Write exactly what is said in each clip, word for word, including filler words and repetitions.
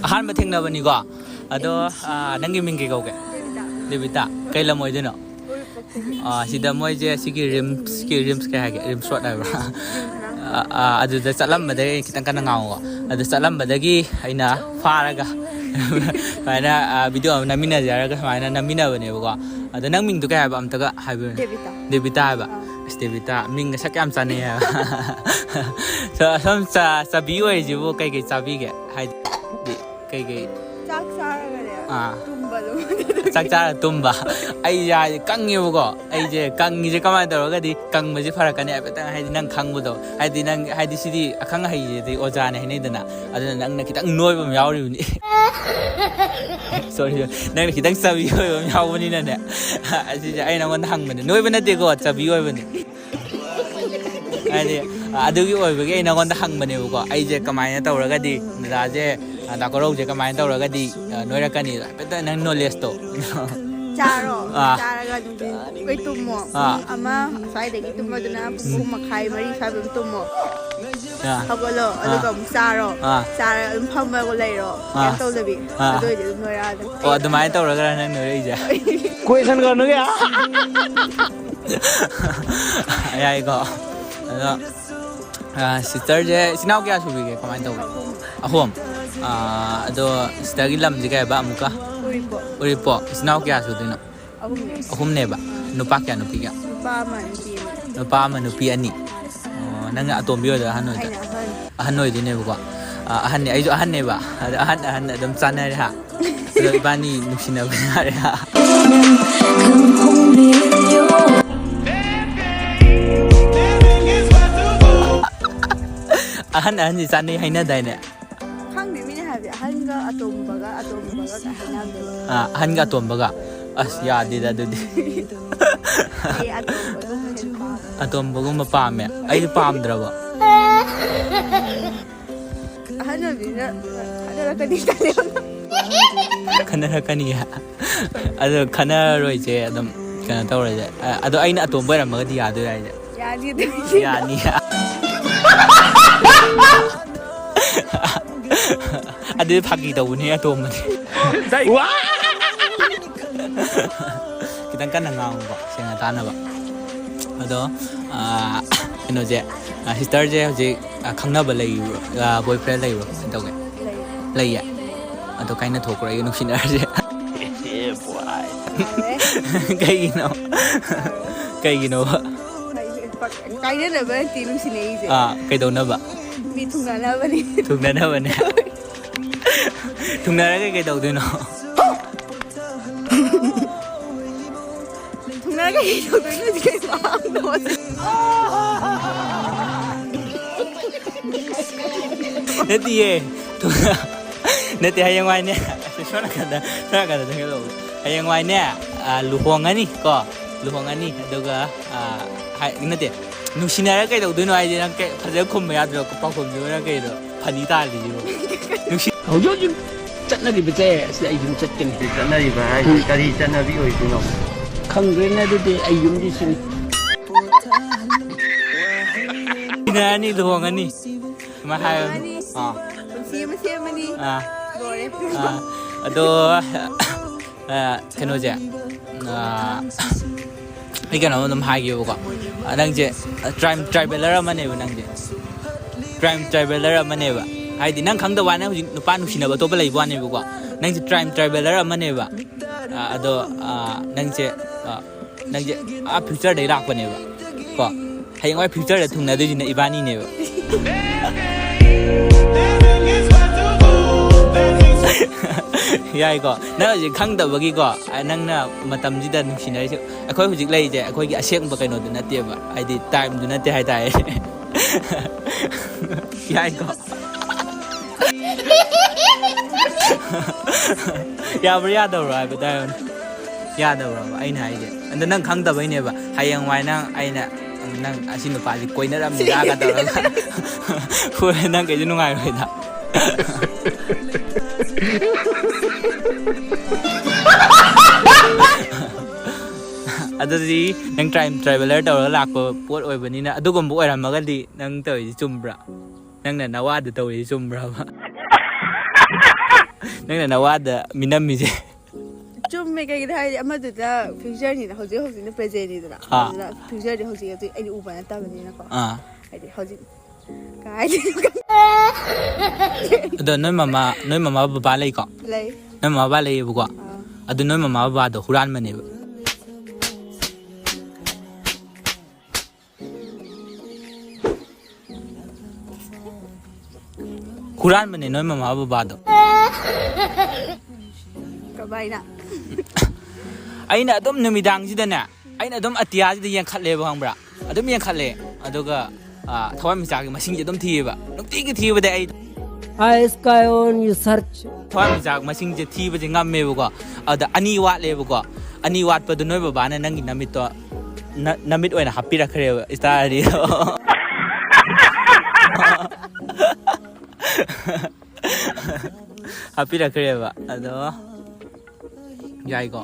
ꯑꯍꯥꯟꯕ ꯊꯦꯡꯅꯕꯅꯤꯀꯣ꯫ ꯑꯗꯣ, ꯑꯥ, ꯅꯪꯒꯤ ꯃꯤꯡ ꯀꯩ ꯀꯧꯒꯦ? ꯗꯦꯕꯤꯇꯥ꯫ ꯀꯩ ꯂꯝ ꯑꯣꯏꯗꯣꯏꯅꯣ? ꯑꯥ, ꯁꯤꯗ ꯃꯣꯏꯁꯦ ꯁꯤꯒꯤ ꯔꯤꯝꯁꯀꯤ, ꯔꯤꯝꯁ ꯀꯩ ꯍꯥꯏꯒꯦ? ꯔꯤꯝꯁ ꯔꯣꯗ ꯍꯥꯏꯕ꯭ꯔꯥ? ꯑꯥ, ꯑꯥ, ꯑꯗꯨꯗ ꯆꯠꯂꯝꯕꯗꯒꯤ, ꯈꯤꯇꯪ ꯀꯟꯅ ꯉꯥꯡꯉꯨꯀꯣ꯫ ꯑꯗꯨ ꯆꯠꯂꯝꯕꯗꯒꯤ ꯑꯩꯅ ꯐꯥꯔꯒ ꯁꯨꯃꯥꯏꯅ, ꯑꯥ, ꯚꯤꯗꯤꯑꯣ ꯑꯃ ꯅꯝꯃꯤꯟꯅꯁꯦ ꯍꯥꯏꯔꯒ ꯁꯨꯃꯥꯏꯅ ꯅꯝꯃꯤꯟꯅꯕꯅꯦꯕꯀꯣ꯫ ꯑꯗꯣ ꯅꯪ ꯃꯤꯡꯗꯣ ꯀꯩ ꯍꯥꯏꯕ? ꯑꯝꯇꯒ ꯍꯥꯏꯕꯤꯌꯨꯅꯦ꯫ ꯗꯦꯕꯤꯇꯥ꯫ ꯗꯦꯕꯤꯇꯥ ꯍꯥꯏꯕ? ꯑꯥ꯫ ꯑꯁ, ꯗꯦꯕꯤꯇꯥ, ꯃꯤꯡꯒ ꯁꯛ ꯌꯥꯝ ꯆꯥꯟꯅꯩ ꯍꯥꯏꯕ꯫ ꯁꯣ-, ꯁꯣꯝ ꯆꯥ-, ꯆꯥꯕꯤ ꯑꯣꯏꯔꯤꯁꯤꯕꯨ ꯀꯩꯀꯩ ꯆꯥꯕꯤꯒꯦ? ꯍꯥꯏꯗꯤ ꯀꯩꯀꯩ? ꯆꯥꯛ ꯆꯥꯔꯒꯅꯦ, ꯑꯥ꯫ ꯇꯨꯝꯕ ꯑꯗꯨꯝ꯫ ꯆꯥꯛ ꯆꯥꯔ ꯇꯨꯝꯕ꯫ ꯑꯩ ꯌꯥꯁꯦ ꯀꯪꯉꯦꯕꯀꯣ꯫ ꯑꯩꯁꯦ ꯀꯪꯉꯤꯁꯦ ꯀꯃꯥꯏꯅ ꯇꯧꯔꯒꯗꯤ ꯀꯪꯕꯁꯦ ꯐꯔꯛꯀꯅꯤ ꯍꯥꯏꯐꯦꯠꯇꯪ, ꯍꯥꯏꯗꯤ ꯅꯪ ꯈꯪꯕꯗꯣ꯫ ꯍꯥꯏꯗꯤ ꯅꯪ, ꯍꯥꯏꯗꯤ ꯁꯤꯗꯤ ꯑꯈꯪ ꯑꯍꯩꯁꯤꯗꯤ ꯑꯣꯖꯥꯅ ꯍꯥꯏꯅꯩꯗꯅ꯫ ꯑꯗꯨꯅ ꯅꯪꯅ ꯈꯤꯇꯪ ꯅꯣꯏꯕ ꯑꯃ ꯌꯥꯎꯔꯤꯕꯅꯤ꯫ Sorry, sorry. ꯅꯪꯅ ꯈꯤꯇꯪ ꯆꯥꯕꯤ ꯑꯣꯏꯕ ꯑꯃ ꯌꯥꯎꯕꯅꯤꯅꯅꯦ꯫ ꯑꯁꯤꯁꯦ ꯑꯩ ꯅꯉꯣꯟꯗ ꯍꯪꯕꯅꯦ꯫ ꯅꯣꯏꯕ ꯅꯠꯇꯦꯀꯣ, ꯆꯥꯕꯤ ꯑꯣꯏꯕꯅꯦ꯫ ꯍꯥꯏꯗꯤ, ꯑꯗꯨꯒꯤ ꯑꯣꯏꯕꯒꯤ ꯑꯩ ꯅꯉꯣꯟꯗ ꯍꯪꯕꯅꯦꯕꯀꯣ꯫ ꯑꯩꯁꯦ ꯀꯃꯥꯏꯅ ꯇꯧꯔꯒꯗꯤ ꯗꯗꯥꯁꯦ, ꯗꯥ ꯀꯣꯔꯧꯁꯦ ꯀꯃꯥꯏꯅ ꯇꯧꯔꯒꯗꯤ, ꯑ, ꯅꯣꯏꯔꯛꯀꯅꯤ? ꯍꯥꯏꯐꯦꯠꯇ ꯅꯪ ꯅꯣꯂꯦꯖꯇꯣ꯫ ꯆꯥꯔꯣ꯫ ꯑꯥ꯫ ꯆꯥꯔꯒ ꯅꯨꯡꯊꯤꯟ ꯑꯩꯈꯣꯏ ꯇꯨꯝꯃꯣ꯫ ꯑꯥ꯫ ꯄꯨꯡ ꯑꯃ ꯑꯁ꯭ꯋꯥꯏꯗꯒꯤ ꯇꯨꯝꯃꯗꯨꯅ ꯄꯨꯡ ꯎꯝ꯫ ꯑꯍꯨꯝ ꯃꯈꯥꯏ, ꯃꯔꯤ ꯁ꯭ꯋꯥꯏꯗ ꯑꯗꯨꯝ ꯇꯨꯝꯃꯣ꯫ ꯑꯥ꯫ ꯍꯧꯒꯠꯂꯣ, ꯑꯥ꯫ ꯑꯗꯨꯒ ꯑꯃꯨꯛ ꯆꯥꯔꯣ꯫ ꯑꯥ꯫ ꯆꯥꯔꯒ ꯑꯗꯨꯝ ꯐꯝꯃꯒ ꯂꯩꯔꯣ꯫ ꯑꯥ꯫ ꯀꯩꯝ ꯇꯧꯗꯕꯤ꯫ ꯑꯥ꯫ ꯑꯗꯨ ꯑꯣꯏꯔꯗꯤ ꯑꯗꯨꯝ ꯅꯣꯏꯔꯛꯑꯅꯤ꯫ ꯑꯣ, ꯑꯗꯨꯃꯥꯏꯅ ꯇꯧꯔꯒ ꯅꯪ ꯅꯣꯏꯔꯛꯏꯁꯦ? Question ꯀꯩꯅꯣꯒꯤ? ꯌꯥꯏꯀꯣ꯫ ꯑꯗꯣ, ꯑꯥ, ꯁꯤꯁꯇꯔꯁꯦ ꯏꯆꯤꯟ ꯏꯅꯥꯎ ꯀꯌꯥ ꯁꯨꯕꯤꯒꯦ? ꯀꯃꯥꯏꯅ ꯇꯧꯒꯦ? ꯑꯍꯨꯝ꯫ ꯑꯍꯨꯝ? ꯑꯥ, ꯑꯗꯣ ꯁꯤꯁꯇꯔꯒꯤ ꯂꯝꯁꯦ ꯀꯩ ꯍꯥꯏꯕ ꯑꯃꯨꯛꯀ? ꯎꯔꯤꯄꯣꯛ꯫ ꯎꯔꯤꯄꯣꯛ꯫ ꯏꯆꯤꯟ ꯏꯅꯥꯎ ꯀꯌꯥ ꯁꯨꯗꯣꯏꯅꯣ? ꯑꯍꯨꯝꯅꯦ꯫ ꯑꯍꯨꯝꯅꯦꯕ? ꯅꯨꯄꯥ ꯀꯌꯥ, ꯅꯨꯄꯤ ꯀꯌꯥ? ꯅꯨꯄꯥ ꯑꯃ, ꯅꯨꯄꯤ ꯑꯃ꯫ ꯅꯨꯄꯥ ꯑꯃ, ꯅꯨꯄꯤ ꯑꯅꯤ꯫ ꯑꯣ, ꯅꯪꯅ ꯑꯇꯣꯝꯕꯤ ꯑꯣꯏꯗꯣꯏꯔꯥ, ꯑꯍꯟ ꯑꯣꯏꯗꯣꯏꯔꯥ? ꯑꯩꯅ ꯑꯍꯟ꯫ ꯑꯍꯟ ꯑꯣꯏꯗꯣꯏꯅꯦꯕꯀꯣ꯫ ꯑꯥ, ꯑꯍꯟꯅꯦ, ꯑꯩꯁꯨ ꯑꯍꯟꯅꯦꯕ꯫ ꯑꯗ ꯑꯍꯟ, ꯑꯍꯟ ꯑꯗꯨꯝ ꯆꯥꯟꯅꯔꯦ, ꯍꯥ? ꯑꯗꯣ ꯏꯕꯥꯅꯤ ꯅꯨꯡꯁꯤꯅꯕ ꯌꯥꯔꯦ, ꯍꯥ? ꯑꯍꯟ ꯑꯍꯟꯁꯤ ꯆꯥꯟꯅꯩ ꯍꯥꯏꯅꯗꯥꯏꯅꯦ? ꯈꯪꯗꯦ, ꯃꯤꯅ ꯍꯥꯏꯕꯗꯤ ꯑꯍꯟꯒ ꯑꯇꯣꯝꯕꯒ, ꯑꯇꯣꯝꯕꯒ ꯀꯥꯏ ꯍꯥꯏꯅꯕꯗꯣ꯫ ꯑꯥ, ꯑꯍꯟꯒ ꯑꯇꯣꯝꯕꯒ? ꯑꯁ, ꯌꯥꯗꯦꯗ ꯑꯗꯨꯗꯤ꯫ ꯑꯩ ꯑꯇꯣꯝꯕꯒꯨꯝꯕ ꯍꯦꯟꯅ ꯄꯥꯝꯃꯦ꯫ ꯑꯇꯣꯝꯕꯒꯨꯝꯕ ꯄꯥꯝꯃꯦ? ꯑꯩꯗꯤ ꯄꯥꯝꯗ꯭ꯔꯕ? ꯑꯍꯟ ꯑꯣꯏꯕꯅꯤꯅ ꯈꯠꯅꯔꯛꯀꯅꯤ, ꯇꯜꯂꯦ꯫ ꯈꯠꯅꯔꯛꯀꯅꯤ꯫ ꯑꯗꯣ ꯈꯠꯅꯔꯔꯣꯏꯁꯦ, ꯑꯗꯨꯝ ꯀꯩꯅꯣ ꯇꯧꯔꯁꯦ꯫ ꯑ-, ꯑꯗꯣ ꯑꯩꯅ ꯑꯇꯣꯝꯕ ꯑꯣꯏꯔꯝꯃꯒꯗꯤ ꯌꯥꯗꯣꯏꯔꯥ ꯍꯥꯏꯁꯦ? ꯌꯥꯅꯤ ꯑꯗꯨꯝ꯫ ꯌꯥꯅꯤ꯫ ꯑꯗꯨꯗꯤ ꯐꯥꯒꯤ ꯇꯧꯕꯅꯦ, ꯑꯇꯣꯝꯕꯅꯦ꯫ ꯈꯤꯇꯪ ꯀꯟꯅ ꯉꯥꯡꯉꯨꯀꯣ, ꯁꯦꯡꯅ ꯇꯥꯅꯕ꯫ ꯑꯗꯣ, ꯑꯥ, ꯀꯩꯅꯣꯁꯦ, ꯑꯥ, ꯁꯤꯁꯇꯔꯁꯦ ꯍꯧꯖꯤꯛ, ꯑꯥ, ꯈꯪꯅꯕ ꯂꯩꯕ꯭ꯔꯣ? ꯑꯥ, ꯕꯣꯏ ꯐ꯭ꯔꯦꯟ ꯂꯩꯕ꯭ꯔꯣ? ꯀꯃꯥꯏꯅ ꯇꯧꯒꯦ? ꯂꯩꯌꯦ꯫ ꯑꯗꯣ ꯀꯥꯏꯅ ꯊꯣꯛꯈ꯭ꯔꯣ, ꯑꯩꯒ ꯅꯨꯡꯁꯤꯅꯔꯁꯦ꯫ ꯀꯩꯒꯤꯅꯣ? ꯀꯩꯒꯤꯅꯣꯕ? ꯀꯥꯏꯅꯅꯕ ꯅꯠꯇꯦ ꯅꯨꯡꯁꯤꯅꯩꯁꯦ꯫ ꯑꯥ, ꯀꯩꯗꯧꯅꯕ? ꯃꯤ ꯊꯨꯡꯅꯅꯕꯅꯤ꯫ ꯊꯨꯡꯅꯅꯕꯅꯦ꯫ ꯊꯨꯡꯅꯔꯒ ꯀꯩꯗꯧꯗꯣꯏꯅꯣ? ꯊꯨꯡꯅꯔꯒ ꯀꯩꯗꯧꯗꯣꯏꯅꯣ? ꯀꯩ ꯋꯥꯅꯣ? ꯅꯠꯇꯤꯌꯦ꯫ ꯅꯠꯇꯦ, ꯍꯌꯦꯡꯋꯥꯏꯅꯦ꯫ ꯁꯣꯝ ꯅꯥꯀꯟꯗ, ꯁꯣꯝ ꯅꯥꯀꯟꯗ ꯆꯪꯁꯤꯜꯂꯛꯑꯣ꯫ ꯍꯌꯦꯡꯋꯥꯏꯅꯦ, ꯑꯥ, ꯂꯨꯍꯣꯡꯉꯅꯤ ꯀꯣ, ꯂꯨꯍꯣꯡꯉꯅꯤ꯫ ꯑꯗꯨꯒ, ꯑꯥ, ꯍꯥꯏ-, ꯅꯠꯇꯦ, ꯅꯨꯡꯁꯤꯅꯔ ꯀꯩꯗꯧꯗꯣꯏꯅꯣ ꯍꯥꯏꯁꯦ? ꯅꯪ ꯀꯩ-, ꯐꯖꯅ ꯈꯨꯝꯕ ꯌꯥꯗ꯭ꯔꯣ? ꯄꯥꯎꯈꯨꯝꯁꯤꯕꯨ ꯅꯪ ꯀꯩꯅꯣ? ꯐꯅꯤ ꯇꯥꯔꯤꯁꯤꯕꯨ꯫ ꯅꯨꯡꯁꯤ- ꯍꯧꯖꯤꯛ ꯍꯧꯖꯤꯛ ꯆꯠꯅꯔꯤꯕꯁꯦ, ꯑꯁꯤꯗ ꯑꯩ ꯌꯨꯝ ꯆꯠꯀꯅꯤ꯫ ꯆꯠꯅꯔꯤꯕ ꯍꯥꯏꯁꯦ ꯎꯝ꯫ ꯀꯔꯤ ꯆꯠꯅꯕꯤ ꯑꯣꯏꯗꯣꯏꯅꯣ? ꯈꯪꯗ꯭ꯔꯦꯅꯦ, ꯑꯗꯨꯗꯤ ꯑꯩ ꯌꯨꯝꯗꯤ ꯁꯤꯅꯤ꯫ ꯅꯨꯡꯁꯤꯅꯔꯅꯤ, ꯂꯨꯍꯣꯡꯉꯅꯤ꯫ ꯁꯨꯃꯥꯏꯅ ꯍꯥꯏꯌꯣ꯫ ꯂꯨꯍꯣꯡꯉꯅꯤ꯫ ꯑꯥ꯫ ꯄꯨꯟꯁꯤ ꯑꯃ ꯁꯦꯝꯃꯅꯤ꯫ ꯑꯥ꯫ ꯂꯣꯏꯔꯦ꯫ ꯑꯥ꯫ ꯑꯗꯣ, ꯑꯥ, ꯀꯩꯅꯣꯁꯦ, ꯑꯥ, ꯑꯩ ꯀꯩꯅꯣꯝ ꯑꯗꯨꯝ ꯍꯥꯏꯒꯦꯕꯀꯣ꯫ ꯑꯥ, ꯅꯪꯁꯦ, ꯑꯥ, ꯇ꯭ꯔꯥꯏꯝ-, ꯇ꯭ꯔꯥꯏꯕꯦꯂꯔ ꯑꯃꯅꯦꯕ ꯅꯪꯁꯦ꯫ ꯇ꯭ꯔꯥꯏꯝ ꯇ꯭ꯔꯥꯏꯕꯦꯂꯔ ꯑꯃꯅꯦꯕ꯫ ꯍꯥꯏꯗꯤ ꯅꯪ ꯈꯪꯗꯕ ꯋꯥꯅꯦ, ꯍꯧꯖꯤꯛ ꯅꯨꯄꯥ ꯅꯨꯡꯁꯤꯅꯕ ꯑꯇꯣꯞꯄ ꯂꯩꯕ ꯋꯥꯅꯦꯕꯀꯣ꯫ ꯅꯪꯁꯦ ꯇ꯭ꯔꯥꯏꯝ ꯇ꯭ꯔꯥꯏꯕꯦꯂꯔ ꯑꯃꯅꯦꯕ꯫ ꯑꯥ, ꯑꯗꯣ, ꯑꯥ, ꯅꯪꯁꯦ, ꯑꯥ, ꯅꯪꯁꯦ ꯑꯥ ꯐ꯭ꯌꯨꯆꯔꯗꯩ ꯂꯥꯛꯄꯅꯦꯕ ꯀꯣ꯫ ꯍꯌꯦꯡꯋꯥꯏ ꯐ꯭ꯌꯨꯆꯔꯗ ꯊꯨꯡꯅꯗꯣꯏꯁꯤꯅ ꯏꯕꯥꯅꯤꯅꯦꯕ꯫ ꯌꯥꯏꯀꯣ? ꯅꯪ ꯍꯧꯖꯤꯛ ꯈꯪꯗꯕꯒꯤꯀꯣ, ꯑ, ꯅꯪꯅ ꯃꯇꯝꯁꯤꯗ ꯅꯨꯡꯁꯤꯅꯔꯤꯁꯦ, ꯑꯩꯈꯣꯏ ꯍꯧꯖꯤꯛ ꯂꯩꯔꯤꯁꯦ ꯑꯩꯈꯣꯏꯒꯤ ꯑꯁꯦꯡꯕ ꯀꯩꯅꯣꯗꯨ ꯅꯠꯇꯦꯕ, ꯍꯥꯏꯗꯤ ꯇꯥꯏꯝꯗꯨ ꯅꯠꯇꯦ ꯍꯥꯏꯇꯥꯔꯦ꯫ ꯌꯥꯏꯀꯣ? ꯌꯥꯕ꯭ꯔꯥ ꯌꯥꯗꯕ꯭ꯔꯣ ꯍꯥꯏꯕ ꯇꯥꯏ꯫ ꯌꯥꯗꯕ꯭ꯔꯕ ꯑꯩꯅ ꯍꯥꯏꯁꯦ? ꯑꯗꯣ ꯅꯪ ꯈꯪꯗꯕꯩꯅꯦꯕ꯫ ꯍꯌꯦꯡꯋꯥꯏ ꯅꯪ, ꯑꯩꯅ, ꯅꯪ ꯑꯁꯤ ꯅꯨꯄꯥꯁꯤ ꯀꯣꯏꯅꯔꯝꯃꯤꯔꯥꯒ ꯇꯧꯔꯒ꯫ ꯍꯣꯏ, ꯅꯪ ꯀꯩꯁꯨ ꯅꯨꯡꯉꯥꯏꯔꯣꯏꯗ꯫ ꯑꯗꯨꯗꯤ ꯅꯪ ꯇ꯭ꯔꯥꯏꯝ ꯇ꯭ꯔꯥꯏꯕꯦꯂꯔ ꯇꯧꯔꯒ ꯂꯥꯛꯄ ꯄꯣꯠ ꯑꯣꯏꯕꯅꯤꯅ, ꯑꯗꯨꯒꯨꯝꯕ ꯑꯣꯏꯔꯝꯃꯒꯗꯤ ꯅꯪ ꯇꯧꯔꯤꯁꯤ ꯆꯨꯝꯕ꯭ꯔꯥ? ꯅꯪꯅ ꯅꯋꯥꯗ ꯇꯧꯔꯤꯁꯤ ꯆꯨꯝꯕ꯭ꯔꯕ? ꯅꯪꯅ ꯅꯋꯥꯗ ꯃꯤꯅꯝꯃꯤꯁꯦ? ꯆꯨꯝꯃꯦ꯫ ꯀꯩꯒꯤꯅꯣ ꯍꯥꯏꯗꯤ ꯑꯃꯗꯨꯗ ꯐ꯭ꯌꯨꯆꯔꯅꯤꯅ, ꯍꯧꯖꯤꯛ ꯍꯧꯖꯤꯛꯅ ꯄ꯭ꯔꯖꯦꯟꯅꯤꯗꯅ꯫ ꯑꯥ꯫ ꯑꯗꯨꯅ ꯐ꯭ꯌꯨꯆꯔꯗꯤ ꯍꯧꯖꯤꯛ ꯍꯧꯖꯤꯛ ꯑꯩꯅ ꯎꯕ ꯅꯠꯇꯕꯅꯤꯅꯀꯣ꯫ ꯑꯥ꯫ ꯍꯥꯏꯗꯤ ꯍꯧꯖꯤꯛ ꯀꯥꯏꯗꯅꯣ? ꯑꯗꯣ ꯅꯣꯏ ꯃꯃꯥ, ꯅꯣꯏ ꯃꯃꯥ ꯕꯕꯥ ꯂꯩꯀꯣ? ꯂꯩ꯫ ꯅꯣꯏ ꯃꯃꯥ ꯕꯕꯥ ꯂꯩꯌꯦꯕꯀꯣ? ꯑꯥ꯫ ꯑꯗꯨ ꯅꯣꯏ ꯃꯃꯥ ꯕꯕꯥꯗꯣ ꯍꯨꯔꯥꯟꯕꯅꯦꯕ? ꯍꯨꯔꯥꯟꯕꯅꯦ ꯅꯣꯏ ꯃꯃꯥ ꯕꯕꯥꯗꯣ꯫ ꯀꯃꯥꯏꯅ? ꯑꯩꯅ ꯑꯗꯨꯝ ꯅꯨꯃꯤꯗꯥꯡꯁꯤꯗꯅꯦ, ꯑꯩꯅ ꯑꯗꯨꯝ ꯑꯇꯤꯌꯥꯁꯤꯗ ꯌꯦꯡꯈꯠꯂꯦꯕ, ꯈꯪꯕ꯭ꯔꯥ? ꯑꯗꯨꯝ ꯌꯦꯡꯈꯠꯂꯦ꯫ ꯑꯗꯨꯒ ꯑꯥ, ꯊꯋꯥꯟꯃꯤꯆꯥꯛꯀꯤ ꯃꯁꯤꯡꯁꯦ ꯑꯗꯨꯝ ꯊꯤꯌꯦꯕ, ꯅꯨꯡꯇꯤꯒꯤ ꯊꯤꯕꯗ ꯑꯩ I sky on you search. ꯊꯋꯥꯟꯃꯤꯆꯥꯛ ꯃꯁꯤꯡꯁꯦ ꯊꯤꯕꯁꯦ ꯉꯝꯃꯦꯕꯀꯣ꯫ ꯑꯗ ꯑꯅꯤ ꯋꯥꯠꯂꯦꯕꯀꯣ꯫ ꯑꯅꯤ ꯋꯥꯠꯄꯗꯣ ꯅꯣꯏ ꯕꯕꯥꯅ ꯅꯪꯒꯤ ꯅꯃꯤꯠꯇꯣ, ꯅ- ꯅꯃꯤꯠ ꯑꯣꯏꯅ ꯍꯥꯞꯄꯤꯔꯛꯈ꯭ꯔꯦꯕ, ꯏꯁꯇꯥꯔꯗꯤ꯫ ꯍꯥꯞꯄꯤꯔꯛꯈ꯭ꯔꯦꯕ꯫ ꯑꯗꯣ ꯌꯥꯏꯀꯣ?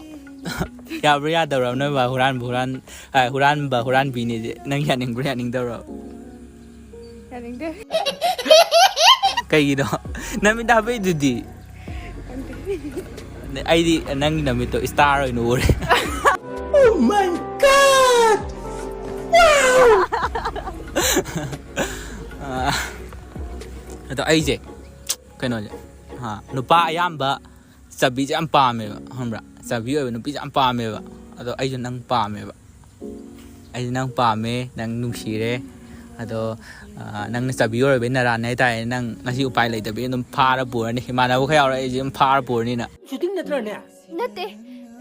ꯌꯥꯕ꯭ꯔꯥ ꯌꯥꯗꯕ꯭ꯔꯥ? ꯅꯣꯏ ꯕꯕꯥ ꯍꯨꯔꯥꯟꯕ ꯍꯨꯔꯥꯟ ꯑ, ꯍꯨꯔꯥꯟꯕ ꯍꯨꯔꯥꯟꯕꯤꯅꯦꯁꯦ ꯅꯪ ꯌꯥꯅꯤꯡꯕ꯭ꯔꯥ ꯌꯥꯅꯤꯡꯗꯕ꯭ꯔꯣ? ꯌꯥꯅꯤꯡꯗꯦ꯫ ꯀꯩꯒꯤꯅꯣ? ꯅꯃꯤꯠꯇ ꯍꯥꯞꯄꯛꯏꯗꯨꯗꯤ꯫ ꯑꯩꯗꯤ ꯅꯪꯒꯤ ꯅꯃꯤꯠꯇꯣ ꯏꯁꯇꯥꯔ ꯑꯣꯏꯅ ꯎꯔꯦ꯫ Oh my God! ꯑ, ꯑꯗꯣ ꯑꯩꯁꯦ ꯀꯩꯅꯣꯁꯦ, ꯑ, ꯅꯨꯄꯥ ꯑꯌꯥꯝꯕ ꯆꯥꯕꯤꯁꯦ ꯌꯥꯝ ꯄꯥꯝꯃꯦꯕ, ꯈꯪꯕ꯭ꯔꯥ? ꯆꯥꯕꯤ ꯑꯣꯏꯕ ꯅꯨꯄꯤꯁꯦ ꯌꯥꯝ ꯄꯥꯝꯃꯦꯕ꯫ ꯑꯗꯣ ꯑꯩꯁꯨ ꯅꯪ ꯄꯥꯝꯃꯦꯕ꯫ ꯑꯩꯁꯨ ꯅꯪ ꯄꯥꯝꯃꯦ, ꯅꯪ ꯅꯨꯡꯁꯤꯔꯦ꯫ ꯑꯗꯣ ꯑ, ꯅꯪꯅ ꯆꯥꯕꯤ ꯑꯣꯏꯔꯕꯩ ꯅꯔꯥꯟꯅꯦ ꯍꯥꯏꯇꯥꯔꯦ꯫ ꯅꯪ ꯉꯁꯤ ꯎꯄꯥꯏ ꯂꯩꯇꯕꯒꯤ ꯑꯗꯨꯝ ꯐꯥꯔ ꯄꯨꯔꯅꯤ, ꯏꯃꯥꯟꯅꯕ ꯈꯔ ꯌꯥꯎꯔꯦ, ꯑꯩꯁꯦ ꯑꯗꯨꯝ ꯐꯥꯔ ꯄꯨꯔꯅꯤꯅ꯫ ꯁꯨꯇꯤꯡ ꯅꯠꯇ꯭ꯔꯅꯦ? ꯅꯠꯇꯦ,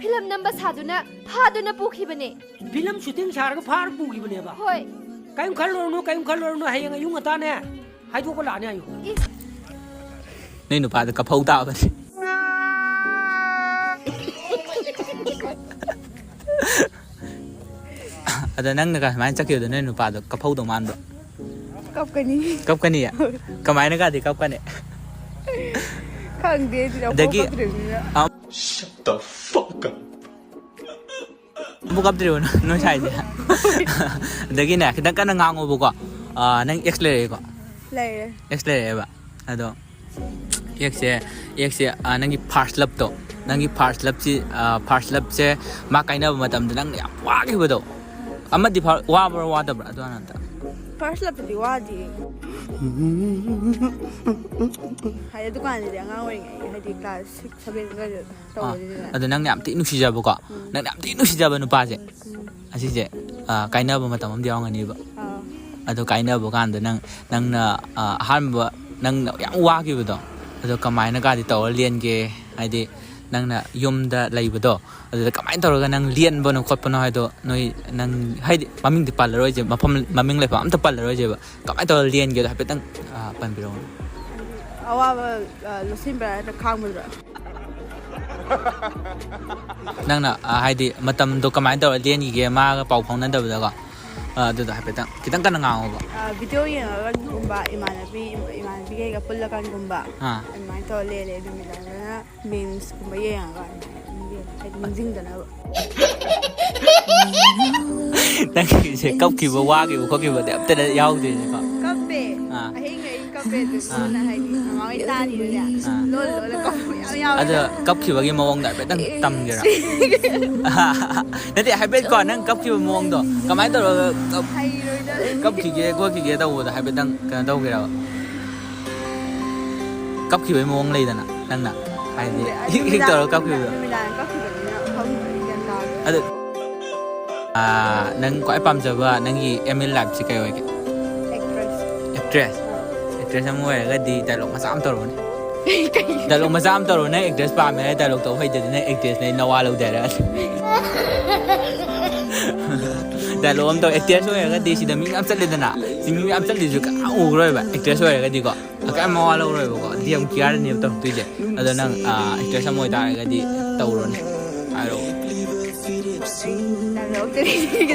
ꯐꯤꯂꯝ ꯅꯝꯕ ꯁꯥꯗꯨꯅ ꯐꯥꯗꯨꯅ ꯄꯨꯈꯤꯕꯅꯦ꯫ ꯐꯤꯂꯝ ꯁꯨꯇꯤꯡ ꯁꯥꯔꯒ ꯐꯥꯔ ꯄꯨꯈꯤꯕꯅꯦꯕ? ꯍꯣꯏ꯫ ꯀꯔꯤꯝ ꯈꯜꯂꯨꯔꯅꯨ, ꯀꯔꯤꯝ ꯈꯜꯂꯨꯔꯅꯨ, ꯍꯌꯦꯡ ꯑꯌꯨꯛ ꯉꯟꯇꯥꯅꯦ ꯍꯥꯏꯗꯣꯛꯄ ꯂꯥꯛꯑꯅꯤ ꯍꯥꯏꯌꯨ꯫ ꯅꯣꯏ ꯅꯨꯄꯥꯗꯣ ꯀꯐꯧ ꯇꯥꯕꯅꯦ꯫ ꯑꯗ ꯅꯪꯅꯒ ꯁꯨꯃꯥꯏꯅ ꯆꯠꯈꯤꯕꯗꯣ ꯅꯣꯏ ꯅꯨꯄꯥꯗꯣ ꯀꯐꯧꯗꯧ ꯃꯥꯟꯕ꯭ꯔꯣ? ꯀꯞꯀꯅꯤ꯫ ꯀꯞꯀꯅꯤꯌꯦ? ꯀꯃꯥꯏꯅꯒꯗꯤ ꯀꯞꯀꯅꯤ? ꯈꯪꯗꯦ ꯑꯩꯗꯤ ꯑꯃꯨꯛ ꯑꯗꯒꯤ ꯀꯞꯇ꯭ꯔꯤꯕꯅꯤꯅ꯫ ꯑ- Shut the fuck up. ꯑꯃꯨꯛ ꯀꯞꯇ꯭ꯔꯤꯕꯣ ꯅꯣꯏ ꯁꯥꯏꯁꯦ? ꯑꯗꯒꯤꯅꯦ, ꯈꯤꯇꯪ ꯀꯟꯅ ꯉꯥꯡꯉꯣꯕꯀꯣ꯫ ꯑ, ꯅꯪ ꯑꯦꯛꯁ ꯂꯩꯔꯛꯑꯦꯀꯣ? ꯂꯩꯔꯦ꯫ ꯑꯦꯛꯁ ꯂꯩꯔꯛꯑꯦꯕ꯫ ꯑꯗꯣ ꯑꯦꯛꯁꯦ ꯑꯦꯛꯁꯦ ꯅꯪꯒꯤ ꯐꯥꯔꯁ ꯂꯞꯇꯣ, ꯅꯪꯒꯤ ꯐꯥꯔꯁ ꯂꯞꯁꯤ, ꯐꯥꯔꯁ ꯂꯞꯁꯦ ꯃꯥ ꯀꯥꯏꯅꯕ ꯃꯇꯝꯗ ꯅꯪꯅ ꯌꯥꯝ ꯋꯥꯈꯤꯕꯗꯣ, ꯑꯃꯗꯤ ꯐꯥ- ꯋꯥꯕ꯭ꯔꯥ ꯋꯥꯗꯕ꯭ꯔꯥ ꯑꯗꯨ ꯍꯥꯟꯅ ꯑꯝꯇ? ꯐꯥꯔꯁ ꯂꯞꯇꯗꯤ ꯋꯥꯗꯦ꯫ ꯍꯥꯏꯗꯤ ꯗꯨꯀꯥꯟꯗꯗꯤ ꯑꯉꯥꯡ ꯑꯣꯏꯔꯤꯉꯩ, ꯍꯥꯏꯗꯤ ꯀ꯭ꯂꯥꯁ ꯁꯤꯛꯁ ꯁꯚꯦꯟ ꯑꯗꯨꯋꯥꯏꯗ ꯑꯥ, ꯇꯧꯕꯅꯤꯅ꯫ ꯑꯗꯣ ꯅꯪꯅ ꯌꯥꯝ ꯊꯤ ꯅꯨꯡꯁꯤꯖꯕꯀꯣ, ꯅꯪꯅ ꯌꯥꯝ ꯊꯤ ꯅꯨꯡꯁꯤꯖꯕ ꯅꯨꯄꯥꯁꯦ, ꯑꯁꯤꯁꯦ ꯀꯥꯏꯅꯕ ꯃꯇꯝ ꯑꯃꯗꯤ ꯌꯥꯎꯔꯝꯒꯅꯤꯕ꯫ ꯑꯥ꯫ ꯑꯗꯣ ꯀꯥꯏꯅꯕ ꯀꯥꯟꯗ ꯅꯪ, ꯅꯪꯅ ꯑꯍꯥꯟꯕ ꯅꯪꯅ ꯌꯥꯝ ꯋꯥꯈꯤꯕꯗꯣ, ꯑꯗꯣ ꯀꯃꯥꯏꯅ ꯀꯥꯗꯤ ꯇꯧꯔ ꯂꯦꯟꯒꯦ? ꯍꯥꯏꯗꯤ ꯅꯪꯅ ꯌꯨꯝꯗ ꯂꯩꯕꯗꯣ, ꯑꯗꯨꯗ ꯀꯃꯥꯏꯅ ꯇꯧꯔꯒ ꯅꯪ ꯂꯦꯟꯕꯅꯣ ꯈꯣꯠꯄꯅꯣ ꯍꯥꯏꯗꯣ ꯅꯣꯏ, ꯅꯪ ꯍꯥꯏꯗꯤ ꯃꯃꯤꯡꯗꯤ ꯄꯜꯂꯔꯣꯏꯁꯦ, ꯃꯐꯝ ꯃꯃꯤꯡ ꯂꯩꯐꯝ ꯑꯝꯇ ꯄꯜꯂꯔꯣꯏꯁꯦꯕ, ꯀꯃꯥꯏꯅ ꯇꯧꯔ ꯂꯦꯟꯒꯦꯗꯣ ꯍꯥꯏꯐꯦꯠꯇꯪ ꯄꯟꯕꯤꯔꯛꯎꯅꯦ꯫ ꯑꯋꯥꯕ ꯂꯣꯠꯁꯤꯟꯕ꯭ꯔꯥ ꯅꯠꯇ꯭ꯔ ꯈꯥꯡꯕꯗꯨꯔ? ꯅꯪꯅ ꯍꯥꯏꯗꯤ ꯃꯇꯝꯗꯣ ꯀꯃꯥꯏꯅ ꯇꯧꯔ ꯂꯦꯟꯈꯤꯒꯦ ꯃꯥꯒ ꯄꯥꯎ ꯐꯥꯎꯅꯗꯕꯗꯀꯣ? ꯑꯗꯨꯗꯣ ꯍꯥꯏꯐꯦꯠꯇꯪ ꯈꯤꯇꯪ ꯀꯟꯅ ꯉꯥꯡꯉꯣꯕ꯫ ꯚꯤꯗꯤꯑꯣ ꯌꯦꯡꯉꯒꯨꯝꯕ, ꯏꯃꯥꯟꯅꯕꯤ ꯏꯃꯥꯟꯅꯕꯤꯈꯩꯒ ꯄꯨꯜꯂꯀꯥꯟꯒꯨꯝꯕ ꯑꯥ꯫ ꯑꯗꯨꯃꯥꯏꯅ ꯇꯧꯔ ꯂꯦꯜꯂꯦ꯫ ꯅꯨꯃꯤꯗꯥꯡꯗꯅ ꯃꯤꯝꯁꯀꯨꯝꯕ ꯌꯦꯡꯉꯒ ꯑꯗꯨꯃꯥꯏꯅ ꯑꯗꯨꯝ ꯂꯦꯜꯂꯦ, ꯍꯥꯏꯗꯤ ꯅꯤꯡꯁꯤꯡꯗꯅꯕ꯫ ꯅꯪꯒꯤꯁꯦ ꯀꯞꯈꯤꯕ, ꯋꯥꯈꯤꯕ, ꯈꯣꯠꯈꯤꯕꯗꯤ ꯑꯝꯇ ꯌꯥꯎꯗ꯭ꯔꯤꯅꯦꯀꯣ? ꯀꯞꯄꯦ꯫ ꯑꯥ꯫ ꯑꯍꯤꯡ ꯑꯍꯤꯡ ꯀꯞꯄꯦ꯫ ꯑꯗꯨꯅ ꯍꯥꯏꯗꯤ ꯃꯃꯥ ꯍꯣꯏ ꯇꯥꯅꯤꯅꯅꯦ꯫ ꯑꯥ꯫ ꯂꯣꯜ ꯂꯣꯜꯂ ꯀꯞꯄ ꯌꯥꯝ ꯌꯥꯎꯋꯦ꯫ ꯑꯗꯣ ꯀꯞꯈꯤꯕꯒꯤ ꯃꯑꯣꯡꯗꯣ ꯍꯥꯏꯐꯦꯠꯇꯪ ꯇꯝꯒꯦꯔꯥ? ꯅꯠꯇꯦ, ꯍꯥꯏꯐꯦꯠ ꯀꯣ, ꯅꯪ ꯀꯞꯈꯤꯕ ꯃꯑꯣꯡꯗꯣ ꯀꯃꯥꯏꯅ ꯇꯧꯔꯒ ꯀꯞ- ꯍꯩꯔꯣꯏꯗ꯫ ꯀꯞꯈꯤꯒꯦ ꯈꯣꯠꯈꯤꯒꯦ ꯇꯧꯕꯗꯣ ꯍꯥꯏꯐꯦꯠꯇꯪ ꯀꯩꯅꯣ ꯇꯧꯒꯦꯔꯕ? ꯀꯞꯈꯤꯕꯒꯤ ꯃꯑꯣꯡ ꯂꯩꯗꯅ, ꯅꯪꯅ ꯍꯥꯏꯗꯤ ꯍꯤꯛ ꯍꯤꯛ ꯇꯧꯔꯒ ꯀꯞꯈꯤꯕꯗꯣ꯫ ꯅꯨꯃꯤꯗꯥꯡ ꯀꯞꯈꯤꯕꯅꯤꯅ ꯈꯪꯗ꯭ꯔꯦ, ꯒ꯭ꯌꯥꯟ ꯇꯥꯗ꯭ꯔꯦ꯫ ꯑꯗꯣ, ꯑꯥ, ꯅꯪ ꯈ꯭ꯋꯥꯏ ꯄꯥꯝꯖꯕ ꯅꯪꯒꯤ ꯑꯦꯝ ꯏꯟ ꯂꯥꯏꯐꯁꯤ ꯀꯩ ꯑꯣꯏꯒꯦ? ꯑꯦꯛꯇ꯭ꯔꯦꯁ꯫ ꯑꯦꯛꯇ꯭ꯔꯦꯁ? ꯑꯦꯛꯇ꯭ꯔꯦꯁ ꯑꯃ ꯑꯣꯏꯔꯒꯗꯤ ꯗꯥꯏꯂꯣꯛ ꯃꯆꯥ ꯑꯃ ꯇꯧꯔꯛꯎꯅꯦ꯫ ꯗꯥꯏꯂꯣꯛ ꯃꯆꯥ ꯑꯃ ꯇꯧꯔꯣ꯫ ꯅꯪ ꯑꯦꯛꯇ꯭ꯔꯦꯁ ꯄꯥꯝꯃꯦ ꯍꯥꯏꯔ ꯗꯥꯏꯂꯣꯛ ꯇꯧ ꯍꯩꯇꯗꯤ ꯅꯪ ꯑꯦꯛꯇ꯭ꯔꯦꯁꯅꯦ, ꯅꯋꯥ ꯂꯧꯗꯦ ꯍꯥꯏꯔꯛꯑꯅꯤ꯫ ꯗꯥꯏꯂꯣꯛ ꯑꯃ ꯇꯧ꯫ ꯑꯦꯛꯇ꯭ꯔꯦꯁ ꯑꯣꯏꯔꯒꯗꯤ ꯁꯤꯗ ꯃꯤ ꯃꯌꯥꯝ ꯆꯠꯂꯦꯗꯅ, ꯁꯤ ꯃꯤ ꯃꯌꯥꯝ ꯆꯠꯂꯤꯁꯨ ꯀꯅꯥꯝ ꯎꯈ꯭ꯔꯣꯏꯕ ꯑꯦꯛꯇ꯭ꯔꯦꯁ ꯑꯣꯏꯔꯒꯗꯤꯀꯣ꯫ ꯀꯩꯝ ꯃꯋꯥ ꯂꯧꯔꯣꯏꯕꯀꯣ, ꯗꯤ ꯑꯦꯝ ꯀꯤꯌꯥꯔꯅꯦꯕ ꯇꯧꯔꯛꯇꯣꯏꯁꯦ꯫ ꯑꯗꯣ ꯅꯪ ꯑꯦꯛꯇ꯭ꯔꯦꯁ ꯑꯃ ꯑꯣꯏꯇꯥꯔꯒꯗꯤ ꯇꯧꯔꯣꯅꯦ, ꯍꯥꯏꯔꯛꯑꯣ꯫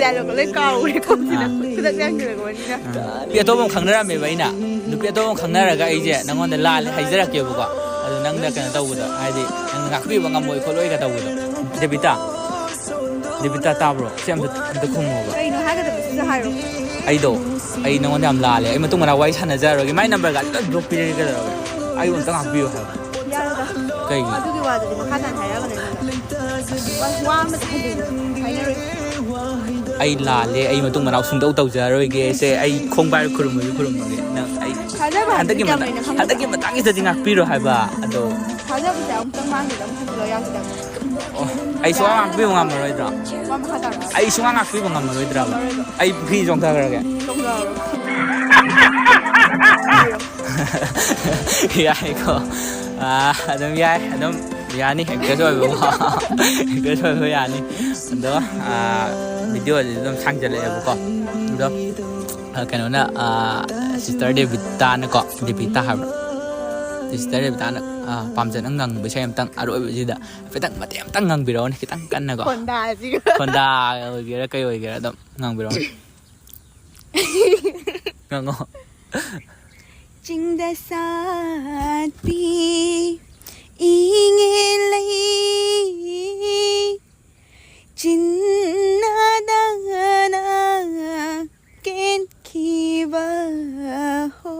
ꯗꯥꯏꯂꯣꯛꯇꯣ ꯂꯣꯏ ꯀꯥꯎꯈ꯭ꯔꯦ ꯀꯣꯛꯁꯤꯗ꯫ ꯑꯥ꯫ ꯈꯨꯗꯛ ꯌꯥꯡꯁꯤꯜꯂꯛꯄꯅꯤꯅ꯫ ꯑꯥ꯫ ꯅꯨꯄꯤ ꯑꯇꯣꯞꯄ ꯑꯃ ꯈꯪꯅꯔꯝꯃꯦꯕ ꯑꯩꯅ꯫ ꯅꯨꯄꯤ ꯑꯇꯣꯞꯄ ꯑꯃ ꯈꯪꯅꯔꯒ ꯑꯩꯁꯦ ꯅꯪꯉꯣꯟꯗ ꯂꯥꯜꯂꯦ ꯍꯥꯏꯖꯔꯛꯀꯦꯕꯀꯣ꯫ ꯑꯗꯨ ꯅꯪꯅ ꯀꯩꯅꯣ ꯇꯧꯕꯗꯣ, ꯍꯥꯏꯗꯤ ꯅꯪ ꯉꯥꯛꯄꯤꯕ ꯉꯝꯃꯣꯏ ꯈꯣꯠꯂꯣꯏꯒ ꯇꯧꯕꯗꯣ꯫ ꯗꯦꯕꯤꯇꯥ, ꯗꯦꯕꯤꯇꯥ ꯇꯥꯕ꯭ꯔꯣ? ꯁꯤ ꯑꯝꯇ, ꯑꯝꯇ ꯈꯨꯝꯃꯣꯕ꯫ ꯀꯩꯅꯣ ꯍꯥꯏꯒꯗꯕꯁꯤꯁꯨ ꯍꯥꯏꯔꯣ꯫ ꯑꯩꯗꯣ, ꯑꯩ ꯅꯉꯣꯟꯗ ꯌꯥꯝ ꯂꯥꯜꯂꯦ꯫ ꯑꯩ ꯃꯇꯨꯡ ꯃꯅꯥꯎ ꯋꯥꯔꯤ ꯁꯥꯟꯅꯖꯔꯔꯣꯏꯒꯦ꯫ ꯃꯥꯏ ꯅꯝꯕꯔꯒ ꯂꯣꯏ ꯕ꯭ꯂꯣꯛ ꯄꯤꯔꯒꯦ, ꯀꯩꯗꯧꯔꯒꯦ? ꯑꯩꯕꯨ ꯑꯝꯇ ꯉꯥꯛꯄꯤꯌꯨ ꯍꯥꯏꯕ꯫ ꯌꯥꯔꯣꯏꯗ꯫ ꯀꯩꯒꯤ? ꯑꯗꯨꯒꯤ ꯋꯥꯗꯨꯗꯤ ꯃꯈꯥ ꯇꯥꯅ ꯍꯥꯏꯔꯛꯑꯒꯅꯦ ꯑꯩꯉꯣꯟꯗ꯫ ꯋꯥ ꯑꯃꯇ ꯍꯥꯏꯕꯤꯌꯨ꯫ ꯍꯥꯏꯅꯔꯣꯏ꯫ ꯑꯩ ꯂꯥꯜꯂꯦ, ꯑꯩ ꯃꯇꯨꯡ ꯃꯅꯥꯎ ꯁꯨꯡꯇꯧ ꯇꯧꯖꯔꯔꯣꯏꯒꯦ꯫ ꯁꯦ, ꯑꯩ ꯈꯣꯡ ꯄꯥꯏꯔ ꯈꯨꯔꯨꯝꯕꯁꯨ ꯈꯨꯔꯨꯝꯃꯒꯦ꯫ ꯅꯪ ꯑꯩ ꯊꯥꯖꯕ ꯍꯟꯗꯛꯀꯤ ꯍꯥꯏꯕꯁꯤ ꯀꯌꯥꯝ ꯃꯇꯥꯡ, ꯂꯩꯅ ꯈꯪꯗꯕ꯫ ꯍꯟꯗꯛꯀꯤ ꯃꯇꯥꯡꯁꯤꯗꯗꯤ ꯉꯥꯛꯄꯤꯔꯣ ꯍꯥꯏꯕ꯫ ꯑꯗꯣ ꯊꯥꯖꯕꯁꯦ ꯑꯃꯨꯛꯇꯪ ꯃꯥꯡꯈꯤꯗ ꯑꯃꯨꯛ ꯍꯟꯖꯤꯜꯂꯣ ꯌꯥꯈꯤꯗꯕꯅꯤ꯫ ꯑꯣ, ꯑꯩ ꯁꯨꯡꯉꯥꯛ ꯉꯥꯛꯄꯤꯕ ꯉꯝꯃꯔꯣꯏꯗ꯭ꯔꯣ? ꯋꯥ ꯃꯈꯥ ꯇꯥꯔꯛꯑꯣ꯫ ꯑꯩ ꯁꯨꯡꯉꯥꯛ ꯉꯥꯛꯄꯤꯕ ꯉꯝꯃꯔꯣꯏꯗ꯭ꯔꯕ? ꯑꯩ ꯄꯨꯈ꯭ꯔꯤ ꯆꯣꯡꯊꯈ꯭ꯔꯒꯦ꯫ ꯇꯣꯛꯂꯛꯑꯣ꯫ ꯌꯥꯏꯀꯣ꯫ ꯑꯥ, ꯑꯗꯨꯝ ꯌꯥꯏ, ꯑꯗꯨꯝ ꯌꯥꯅꯤ, ꯑꯦꯛꯇ꯭ꯔꯦꯁ ꯑꯣꯏꯕꯀꯣ꯫ ꯑꯦꯛꯇ꯭ꯔꯦꯁ ꯑꯣꯏꯕ ꯌꯥꯅꯤ꯫ ꯑꯗꯣ, ꯑꯥ, ꯚꯤꯗꯤꯑꯣꯁꯤ ꯑꯗꯨꯝ ꯁꯥꯡꯖꯜꯂꯛꯑꯦꯕꯀꯣ꯫ ꯑꯗꯣ, ꯑꯥ, ꯀꯩꯅꯣꯅ, ꯑꯥ, ꯁꯤꯁꯇꯔ ꯗꯦꯕꯤꯇꯥꯅꯀꯣ, ꯗꯦꯕꯤꯇꯥ ꯍꯥꯏꯕ꯭ꯔꯥ? ꯁꯤꯁꯇꯔ ꯗꯦꯕꯤꯇꯥꯅ, ꯑꯥ, ꯄꯥꯝꯖꯅ ꯉꯪꯕ ꯏꯁꯩ ꯑꯝꯇꯪ ꯑꯔꯣꯏꯕꯁꯤꯗ ꯈꯤꯇꯪ ꯃꯇꯦꯛ ꯑꯝꯇꯪ ꯉꯪꯕꯤꯔꯛꯑꯣꯅꯦ, ꯈꯤꯇꯪ ꯀꯟꯅꯀꯣ꯫ ꯈꯣꯟꯗꯥꯁꯤꯒ꯫ ꯈꯣꯟꯗꯥ ꯑꯣꯏꯒꯦꯔꯥ ꯀꯩ ꯑꯣꯏꯒꯦꯔꯥ ꯑꯗꯨꯝ ꯉꯪꯕꯤꯔꯛꯑꯣꯅꯦ꯫ ꯉꯪꯉꯣ꯫ ꯆꯤꯡꯗ ꯁꯥꯠꯄꯤ ꯏꯉꯦ ꯂꯩ ꯆꯤꯟꯅꯗꯅ ꯀꯦꯟꯈꯤꯕ ꯍꯣ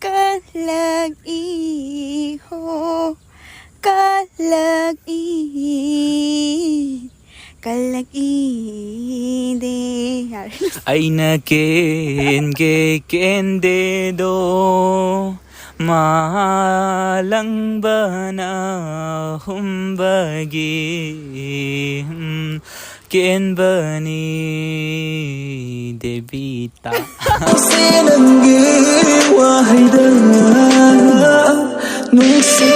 ꯀꯜꯂꯛꯏ ꯍꯣ ꯀꯜꯂꯛꯏ ꯀꯜꯂꯛꯏꯗꯦ꯫ ꯌꯥꯔꯦ꯫ ꯑꯩꯅ ꯀꯦꯟꯒꯦ ꯀꯦꯟꯗꯦꯗꯣ ꯃꯥꯂꯪꯕꯅ ꯍꯨꯝꯕꯒꯤ, ꯎꯝ, ꯀꯦꯟꯕꯅꯤ ꯗꯦꯕꯤꯇꯥ꯫ ꯅꯪꯒꯤ ꯋꯥꯍꯩꯗ ꯅꯨꯡꯁꯤ